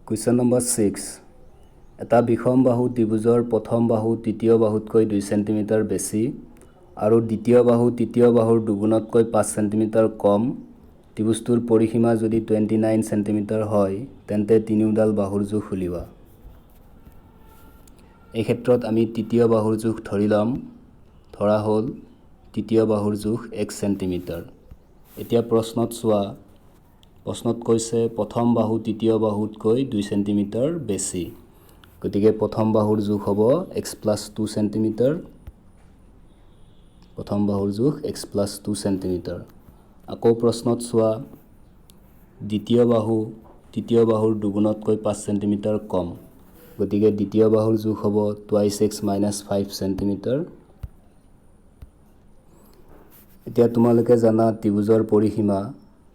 Question number 6, এটা বিষম বাহু ত্ৰিভুজৰ প্ৰথম বাহু তৃতীয় বাহুতকৈ 2 চেণ্টিমিটাৰ বেছি আৰু দ্বিতীয় বাহু তৃতীয় বাহুৰ দুগুণতকৈ 5 চেণ্টিমিটাৰ কম। ত্ৰিভুজটোৰ পৰিসীমা যদি 29 চেণ্টিমিটাৰ হয়, তেন্তে তিনিওডাল বাহুৰ জোখ উলিওৱা। এই ক্ষেত্ৰত আমি তৃতীয় বাহুৰ জোখ ধৰি ল'ম। ধৰা হ'ল তৃতীয় বাহুৰ জোখ 1 চেণ্টিমিটাৰ। এতিয়া প্ৰশ্নত চোৱা, প্ৰশ্নত কৈছে প্ৰথম বাহু তৃতীয় বাহুতকৈ 2 চেণ্টিমিটাৰ বেছি, গতিকে প্ৰথম বাহুৰ জোখ হ'ব এক্স প্লাছ 2 চেণ্টিমিটাৰ। প্ৰথম বাহুৰ জোখ এক্স প্লাছ 2 চেণ্টিমিটাৰ। আকৌ প্ৰশ্নত চোৱা, দ্বিতীয় বাহু তৃতীয় বাহুৰ দুগুণতকৈ 5 চেণ্টিমিটাৰ কম, গতিকে দ্বিতীয় বাহুৰ জোখ হ'ব টুৱাইছ এক্স মাইনাছ 5 চেণ্টিমিটাৰ। এতিয়া তোমালোকে জানা ত্ৰিভুজৰ পৰিসীমা,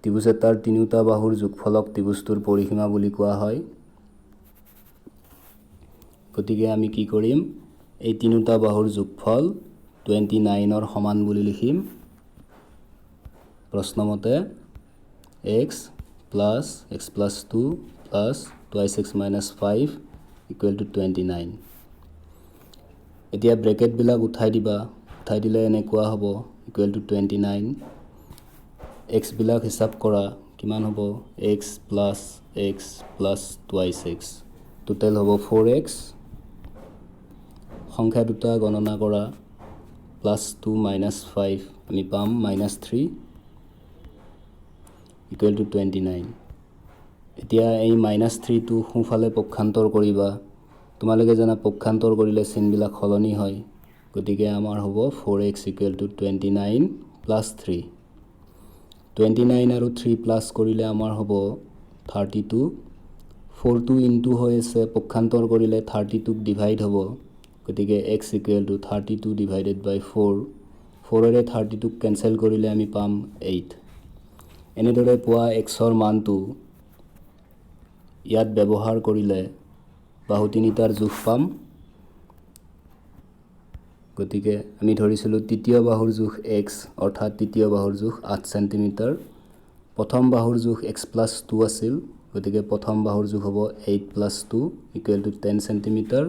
ত্ৰিভুজ এটাৰ তিনিওটা বাহুৰ যোগফলক ত্ৰিভুজটোৰ পৰিসীমা বুলি কোৱা হয়। গতিকে আমি কি কৰিম, এই তিনিওটা বাহুৰ যোগফল 29ৰ সমান বুলি লিখিম। প্ৰশ্নমতে x plus x plus 2 plus twice x minus 5 equal to 29। এতিয়া ব্ৰেকেটবিলাক উঠাই দিবা, উঠাই দিলে এনেকুৱা হ'ব ইকুৱেল টু 29। এক্সবিলাক হিচাপ কৰা কিমান হ'ব, x plus x plus twice x, total হ'ব ফ'ৰ এক্স। সংখ্যা দুটা গণনা কৰা, প্লাছ 2 মাইনাছ 5 আমি পাম মাইনাছ 3 ইকুৱেল টু 29। এতিয়া এই মাইনাছ 3টো সোঁফালে পক্ষান্তৰ কৰিবা। তোমালোকে জানা পক্ষান্তৰ কৰিলে চিনবিলাক সলনি হয়, গতিকে আমাৰ হ'ব four x equal to 29 plus 3। 29 আৰু 3 প্লাছ কৰিলে আমাৰ হ'ব 32। ফ'ৰটো ইনটু হৈ আছে, পক্ষান্তৰ কৰিলে 32ক ডিভাইড হ'ব, গতিকে x equal to 32 divided by 4। ফ'ৰেৰে 32ক cancel কৰিলে আমি পাম 8। এনেদৰে পোৱা এক্সৰ মানটো ইয়াত ব্যৱহাৰ কৰিলে বাহু তিনিটাৰ জোখ পাম। গতিকে আমি ধৰিছিলোঁ তৃতীয় বাহুৰ জোখ এক্স, অৰ্থাৎ তৃতীয় বাহুৰ জোখ 8 চেণ্টিমিটাৰ। প্ৰথম বাহুৰ জোখ এক্স প্লাছ 2 আছিল, গতিকে প্ৰথম বাহুৰ জোখ হ'ব 8 প্লাছ 2 ইকুৱেল টু 10 চেণ্টিমিটাৰ।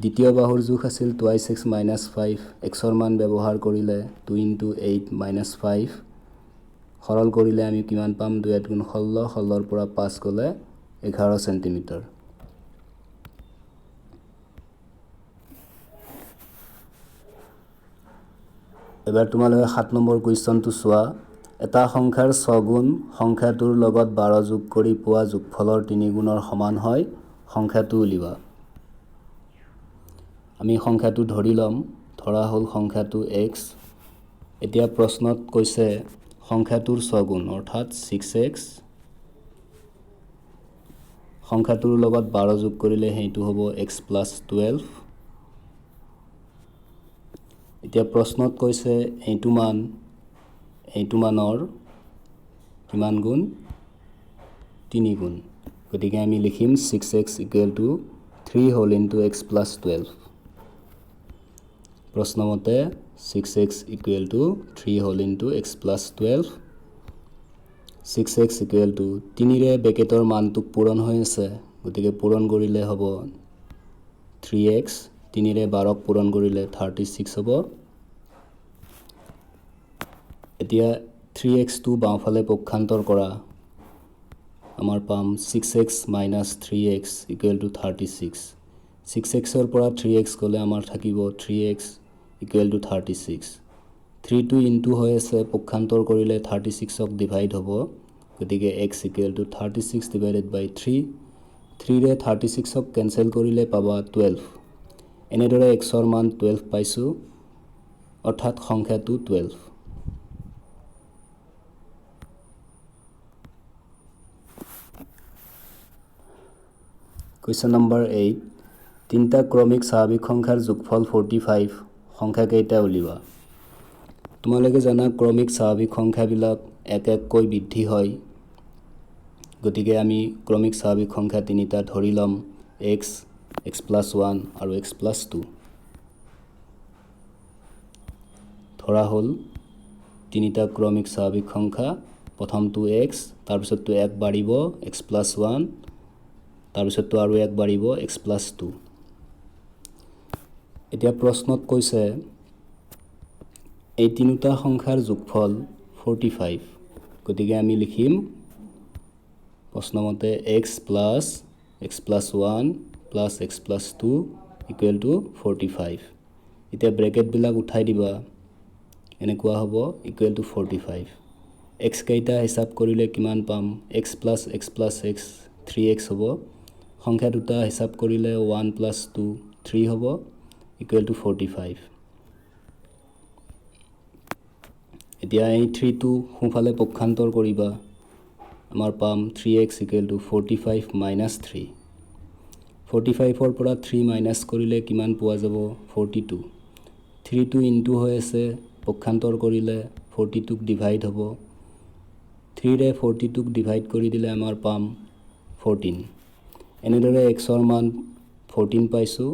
দ্বিতীয় বাহুৰ জোখ আছিল টুৱাইছ এক্স মাইনাছ 5, এক্সৰ মান ব্যৱহাৰ কৰিলে 2 ইনটু 8 মাইনাছ 5, সৰল কৰিলে আমি কিমান পাম, দুই আঠ গুণ ষোল্ল, ষোল্লৰ পৰা 5 গ'লে 11 চেণ্টিমিটাৰ। এবাৰ তোমালোকে 7 নম্বৰ কুৱেশ্যনটো চোৱা। এটা সংখ্যাৰ ছগুণ সংখ্যাটোৰ লগত 12 যোগ কৰি পোৱা যোগফলৰ তিনিগুণৰ সমান হয়, সংখ্যাটো উলিওৱা। আমি সংখ্যাটো ধৰি ল'ম, ধৰা হ'ল সংখ্যাটো এক্স। এতিয়া প্ৰশ্নত কৈছে সংখ্যাটোৰ ছগুণ, অৰ্থাৎ ছিক্স এক্স, সংখ্যাটোৰ লগত 12 যোগ কৰিলে সেইটো হ'ব এক্স প্লাছ 12। এতিয়া প্ৰশ্নত কৈছে এইটো মানৰ কিমান গুণ, 3 গুণ, গতিকে আমি লিখিম six x equal to 3 whole into x plus 12। প্ৰশ্নমতে six x equal to 3 whole into x plus 12। Six x equal to তিনিৰে ব্ৰেকেটৰ মানটোক পূৰণ হৈ আছে, গতিকে পূৰণ কৰিলে হ'ব থ্ৰী এক্স, তিনিৰে বাৰক পূৰণ কৰিলে 36 হ'ব। এতিয়া থ্ৰী এক্সটো বাওঁফালে পক্ষান্তৰ কৰা, আমাৰ পাম six x minus three x equal to 36। Six এক্সৰ পৰা থ্ৰী এক্স গ'লে আমাৰ থাকিব three x equal to 36। থ্ৰীটো into হৈ আছে, পক্ষান্তৰ কৰিলে 36ক ডিভাইড হ'ব, গতিকে x equal to 36 divided by 3। থ্ৰীৰে 36ক cancel কৰিলে পাবা 12। এনেদৰে এক্সৰ মান 12 পাইছোঁ, অৰ্থাৎ সংখ্যাটো 12। কুৱেশ্যন নম্বৰ 8, তিনিটা ক্ৰমিক স্বাভাৱিক সংখ্যাৰ যোগফল 45, সংখ্যা কেইটা উলিওৱা। তোমালোকে জানা ক্ৰমিক স্বাভাৱিক সংখ্যাবিলাক এক এককৈ বৃদ্ধি হয়, গতিকে আমি ক্ৰমিক স্বাভাৱিক সংখ্যা তিনিটা ধৰি ল'ম, এক্স, এক্স প্লাছ 1 আৰু এক্স প্লাছ 2। ধৰা হ'ল তিনিটা ক্ৰমিক স্বাভাৱিক সংখ্যা, প্ৰথমটো এক্স, তাৰপিছতটো এক বাঢ়িব এক্স প্লাছ 1, তাৰপিছততো আৰু এক বাঢ়িব, এক্স প্লাছ টু। এতিয়া প্ৰশ্নত কৈছে এই তিনিওটা সংখ্যাৰ যোগফল 45। গতিকে আমি লিখিম প্ৰশ্নমতে x plus x plus one plus x plus two equal to 45। এতিয়া ব্ৰেকেটবিলাক উঠাই দিবা, এনেকুৱা হ'ব ইকুৱেল টু 45। এক্স কেইটা হিচাপ কৰিলে কিমান পাম? X plus x plus x, three x হ'ব। সংখ্যা দুটা হিচাপ কৰিলে ওৱান প্লাছ টু, থ্ৰী হ'ব, ইকুৱেল টু 45। এতিয়া এই থ্ৰীটো সোঁফালে পক্ষান্তৰ কৰিবা, আমাৰ পাম three x equal to 45 minus three। 45ৰ পৰা থ্ৰী মাইনাছ কৰিলে কিমান পোৱা যাব? 42। থ্ৰীটো ইনটু হৈ আছে, পক্ষান্তৰ কৰিলে 42ক ডিভাইড হ'ব। থ্ৰীৰে 42ক ডিভাইড কৰি দিলে আমাৰ পাম 14। এনেদৰে এক্সৰ মান 14 পাইছোঁ।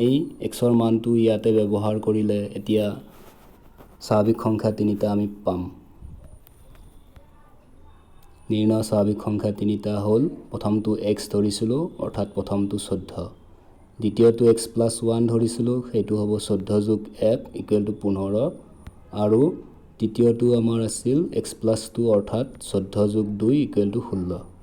এই এক্সৰ মানটো ইয়াতে ব্যৱহাৰ কৰিলে এতিয়া স্বাভাৱিক সংখ্যা তিনিটা আমি পাম। নিৰ্ণয় স্বাভাৱিক সংখ্যা তিনিটা হ'ল, প্ৰথমটো এক্স ধৰিছিলোঁ, অৰ্থাৎ প্ৰথমটো 14। দ্বিতীয়টো এক্স প্লাছ ওৱান ধৰিছিলোঁ, সেইটো হ'ব 14 যোগ 1 ইকুৱেল টু 15। আৰু তৃতীয়টো আমাৰ আছিল এক্স প্লাছ টু, অৰ্থাৎ 14 যোগ 2 ইকুৱেল টু 16।